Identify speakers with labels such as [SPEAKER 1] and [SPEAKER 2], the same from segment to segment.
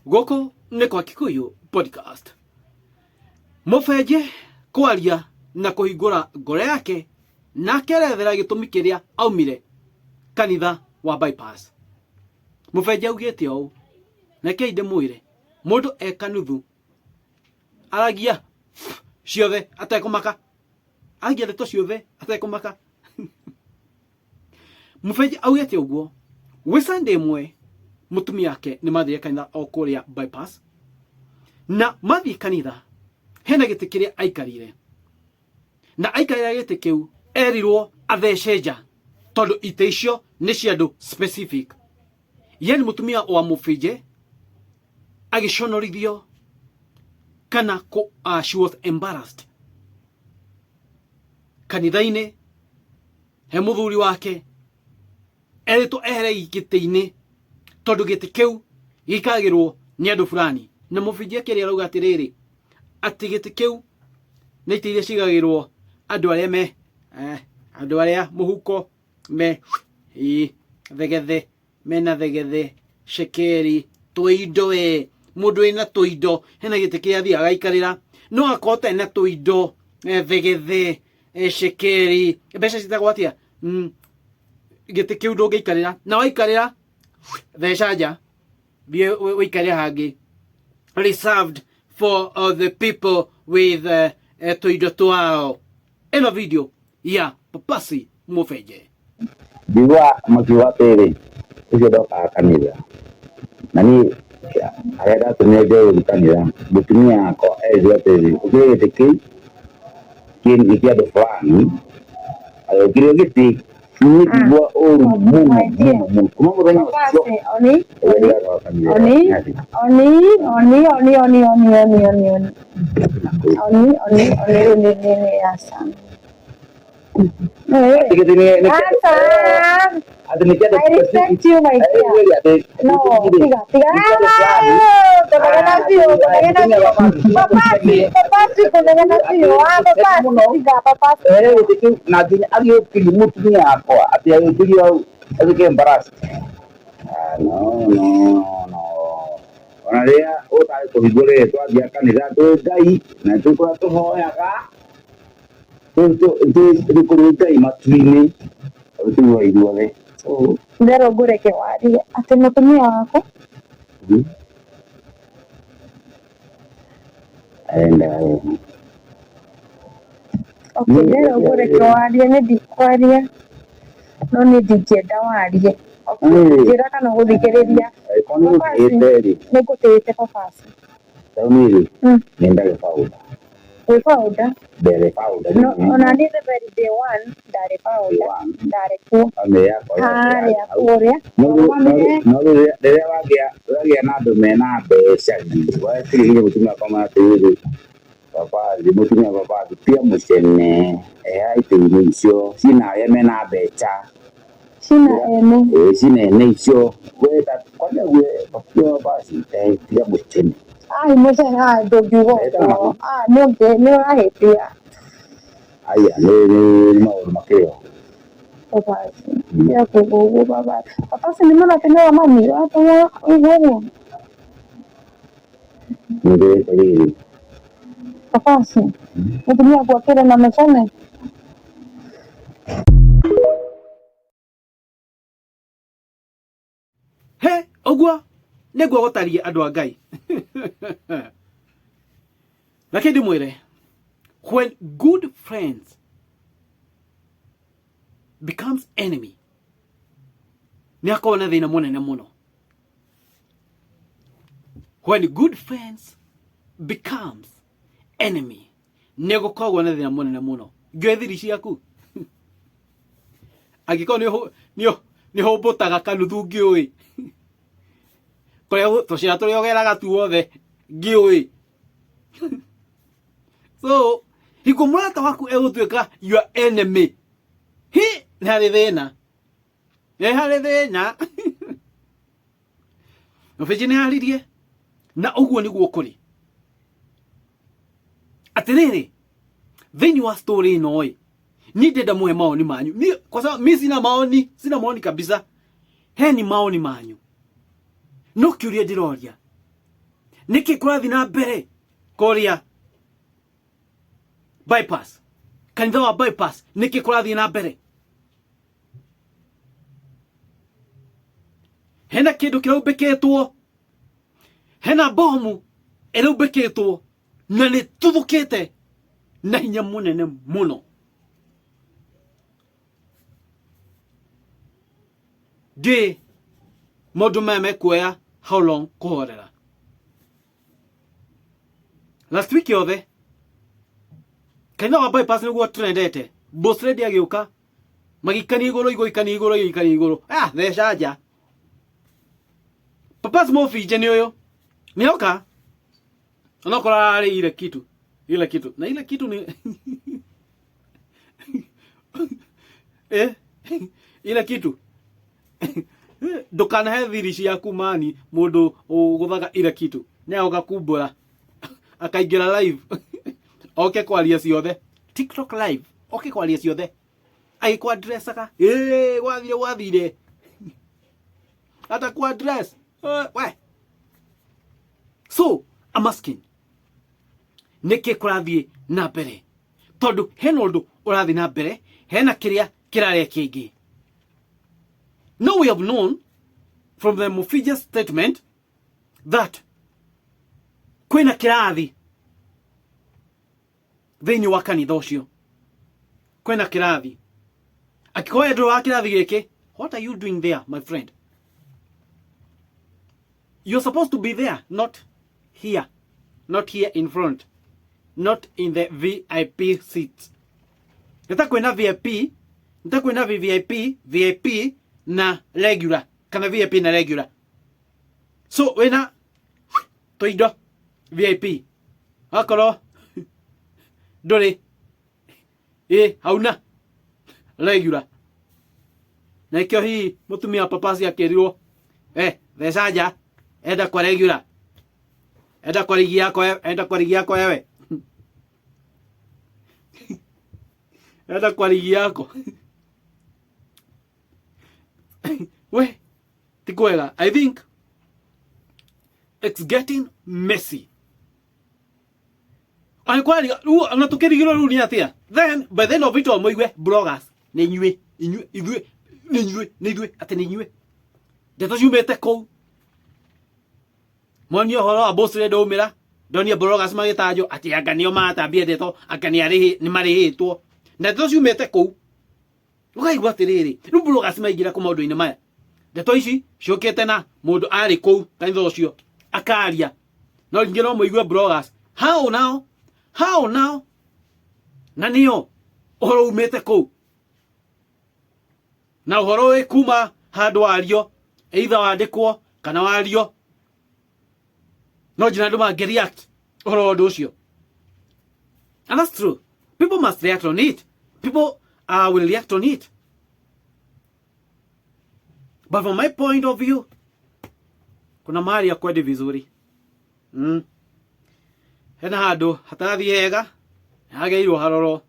[SPEAKER 1] Gũkũ nĩ kwa Kikuyu Podcast. Mũbenje kwaria na kũhingũra ngoro yake na akerethera gĩtũmi kĩrĩa aumire kanitha wa bypass. Mũbenje augĩte ũũ, rekei ndĩmwĩre, mũndũ e kanuthu aragia ciothe atekũmaka, aragia ndeto ciothe atekũmaka. Mũbenji augĩte ũguo gwĩ Sunday ĩmwe mũtumia wake nĩ mathire kanitha o kũrĩa bypass, na mathiĩ kanitha hena gĩtĩ kĩrĩa aikarire, na aikarĩra gĩtĩ kĩu erirwo athece nja tondũ itĩ icio nĩ cia andũ specific. Yani mũtumia wa mũbenje agĩconorithio kana she was embarrassed kanitha-inĩ he mũthuri wake erĩtwo ehere gĩtĩ-inĩ tondũ gĩtĩ kĩu gĩikaragĩrwo nĩ andũ fulani. Na mũbinji akĩrĩa arauga atĩrĩrĩ, atĩ gĩtĩ kĩu nĩ itĩ iria cigagĩrwo andũ arĩa me andũ arĩa mũhuko me ĩ, thegethe, mena thegethe, cekeri, tũindo we, mũndũ wĩna tũindo hena gĩtĩ kĩrĩa athiaga agaikarĩra, no akorwo atarĩ na tũindo, thegethe, cekeri, mbeca ciĩtagwo atĩa? Gĩtĩ kĩu ndũngĩikarĩra, na waikarĩra theca nja, thiĩ ũikare hangĩ. Reserved for the people with tũindo twao. Ĩno video ya Papasi Mũbenje.
[SPEAKER 2] Njiguaga makiuga atĩrĩ, ũcio ndokaga kanitha, na niĩ harĩa ndatũmire njeũri kanitha, mũtumia wakwa erirwo atĩrĩrĩ, ũkĩre gĩtĩ kĩu nĩ kĩa andũ fulani, agĩũkĩrio gĩtĩ, niĩ ngĩigua ũru mũno mũno mũno, kuma mũthenya ũcio rĩrĩa ndĩraroga kanitha atĩ nĩ kĩndũ
[SPEAKER 3] I respect you, my dear. No, tiga, tiga. Kũnegena biũ, kũnegena biũ. Papasi, papasi, kũnegena biũ. Ah, papasi, tiga, papasi.
[SPEAKER 2] Ehere gĩtĩ kĩu na nginya agĩũkĩria mũtumia wakwa atĩ agĩũkĩrio hau atuĩke embarrassed. Ah, no no no ona rĩrĩa ũtarĩ kũhingwo rĩrĩ twathiaga kanitha twĩ Ngai na twĩ kũrĩa tũhoyaga twĩ kũrĩ Ngai matu-inĩ tũiguaga ithuothe. So
[SPEAKER 3] Nderwo ngũreke warie atĩ mũtumia waku
[SPEAKER 2] Arenda wega.
[SPEAKER 3] Okay, nderwo ngũreke warie nĩ ndikwaria no niĩ ndingĩenda warie. Okay, njĩra kana ũgũthikĩrĩria.
[SPEAKER 2] Angĩkorwo nĩ ũgũtĩĩte rĩ,
[SPEAKER 3] Nĩ ngũtĩĩte papasi.
[SPEAKER 2] Rĩu niĩ rĩ, nĩ ndarĩ founder.
[SPEAKER 3] Wĩ founder?
[SPEAKER 2] Ndarĩ founder.
[SPEAKER 3] No, ona niĩ the very day one ndarĩ founder, ndarĩ kuo.
[SPEAKER 2] Famĩlĩ yakwa yothe
[SPEAKER 3] Harĩa
[SPEAKER 2] yarĩ hau.
[SPEAKER 3] kũrĩa.
[SPEAKER 2] No rĩu no rĩu rĩrĩa wagĩa wagĩa na andũ mena mbeca rĩ, wakinya nginya mũtumia akauga atĩrĩrĩ, baba mũtumia baba tiga mũcene, ehera itĩ-inĩ icio, ciĩna arĩa mena mbeca.
[SPEAKER 3] Cina ene.
[SPEAKER 2] Ĩĩ cina ene icio. We ta kwanja we basi tiga mũcene.
[SPEAKER 3] Ai mũcene ai ndũngiuga ũguo. Ah nĩ ũngĩ nĩ ũrahĩtia.
[SPEAKER 2] Aya nĩ nĩ maũndũ makĩrĩ ho.
[SPEAKER 3] Babasi. Tiga kuuga ũguo babasi. Babasi nĩ mũratũmĩra mami ũratũma ũigue ũguo.
[SPEAKER 2] Nĩ rĩrĩ.
[SPEAKER 3] Babasi. Mũtumia waku akĩrĩ na mũcene.
[SPEAKER 1] He ũguo nĩguo gũtariĩ andũ a Ngai. Reke ndĩmwĩre, when good friends becomes enemy, nĩ akorwo na thĩna mũnene mũno. When good friends becomes enemy, nĩ gũkoragwo na thĩna mũnene mũno. Ngĩoe thiri ciaku angĩkorwo nĩ hũmbũtaga kanuthu ngĩũĩ kũrĩa tũcĩra tũrĩa ũgeraga tuothe ngĩũĩ. So hingo mũrata waku egũtuĩka your enemy, hi nĩ harĩ thĩna, nĩ harĩ thĩna. Mũbĩnji nĩ aririe na ũguo nĩguo kũrĩ. Atĩrĩrĩ, thĩinĩ wa story ĩno ĩ, niĩ ndĩrenda mũhe maoni manyu. Ni, kwa sababu mi sina maoni, sina maoni kabisa. Heni maoni manyu. No kĩũria ndĩroria, Nĩkĩ kũrathiĩ na mbere kũrĩa Bypass, kanitha wa Bypass? Nĩkĩ kũrathiĩ na mbere? Hena kĩndũ kĩraumbĩkĩtwo, hena bomu ĩraumbĩkĩtwo na nĩ tuthũkĩte na hinya mũnene mũno. Ndĩ maũndũ maya mekuoya how long kũhorera? Last week yothe kanitha wa Bypass nĩguo trendete. Boss lady agĩũka, magĩikania igũrũ, igũikania igũrũ, igĩikania igũrũ. Ah, theca nja. Papas Mobinje nĩ ũyũ nĩoka, onokorwo ararĩ ile kitu, ile kitu na ile kitu ni ile kitu. Ndukanahe thiri ciaku mani mundu uguthaga ile kitu. Nĩ agoka kumbũra, akaingĩra live, oke kwaria ciothe TikTok live, oke kwaria ciothe agĩkwadressaga. Ĩĩ, gwathire gwathire ata address we. So I'm asking, nĩkĩ kũrathiĩ na mbere? Tondũ hena ũndũ ũrathiĩ na mbere, hena kĩrĩa kĩrarĩa kĩngĩ. No, we have known from the Mufija statement that kwĩna kĩrathi thĩinĩ wa kanitha ũcio, kwĩna kĩrathi. Angĩkorwo we ndũrĩ wa kĩrathi gĩkĩ, what are you doing there, my friend? You're supposed to be there, not here, not here in front, not in the VIP seats. Nĩ kwĩna VIP, nĩ kwĩna VVIP, VIP na regular, kana VIP na regular. So wĩna tũindo VIP, akorwo ndũrĩ ĩ hauna regular. Na ikĩo hihi mũtumia wa Papasi akĩrirwo, theca nja, enda kwa regular, enda kwa ligi yako, enda kwa ligi yako wewe, enda kwa ligi yako we. Ti kwega. I think it's getting messy. Angĩkorwo rĩu ona tũkĩrigĩrwo rĩu nĩ atĩa? Then by the end of it all, mũigue bloggers nĩ inyuĩ, inyuĩ, ithuĩ nĩ inyuĩ, nĩ ithuĩ, atĩ nĩ inyuĩ ndeto ciumĩte kũu. Monie ũhoro wa boss ndaumĩra, ndonie bloggers magĩtanjwo atĩ anga nĩo matambia ndeto, anga nĩ arĩhi, nĩ marĩhĩtwo ndeto ciumĩte kũu. Ũkaigua atĩrĩrĩ, rĩu bloggers maingĩra kũ maũndũ-inĩ maya? Ndeto ici ciũkĩte na mũndũ arĩ kũu kanitha ũcio akaria, no ningĩ no mũigue bloggers. How now? How now? Na nĩo ũhoro umĩte kũu na ũhoro wĩ kuma handũ wario, either wandĩkwo kana wario, no njĩra andũ mangĩ react ũhoro wa ũndũ ũcio. And that's true, people must react on it. People will react on it. But from my point of view, kuna mahali hakwendi vizuri. Hena handũ hatarathiĩ hega, hagĩrĩirwo harorwo.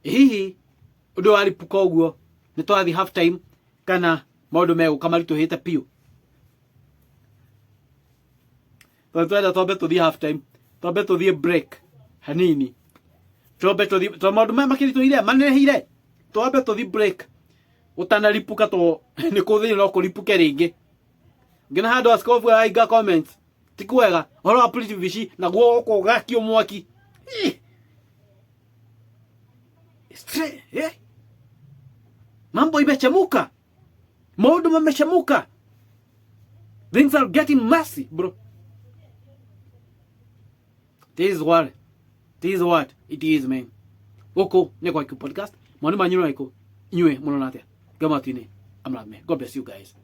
[SPEAKER 1] Hihi ũndũ waripũka ũguo, nĩ twathiĩ half time kana maũndũ megũka maritũhĩte biũ? Tondũ twenda twambe tũthiĩ half time, twambe tũthiĩ break hanini, twambe tũthiĩ, tondũ maũndũ maya makĩritũhire, maneneheire, twambe tũthiĩ break ũtanaripũka, to nĩ kũthĩĩ no kũripũke rĩngĩ. Ngina handũ askofu arahinga comments, ti kwega. Ũhoro wa Pretty Vici naguo gũkũ ũgakio mwaki. Ih! Eh? Mambo imechemuka, maũndũ mamechemuka, things are getting messy, bro. This is what it is, man. Gũkũ nĩ kwa IQ Podcast. Mawoni manyu nĩ marĩkũ? Inyuĩ mũrona atĩa? Ngai matu-inĩ amũrathime. God bless you guys.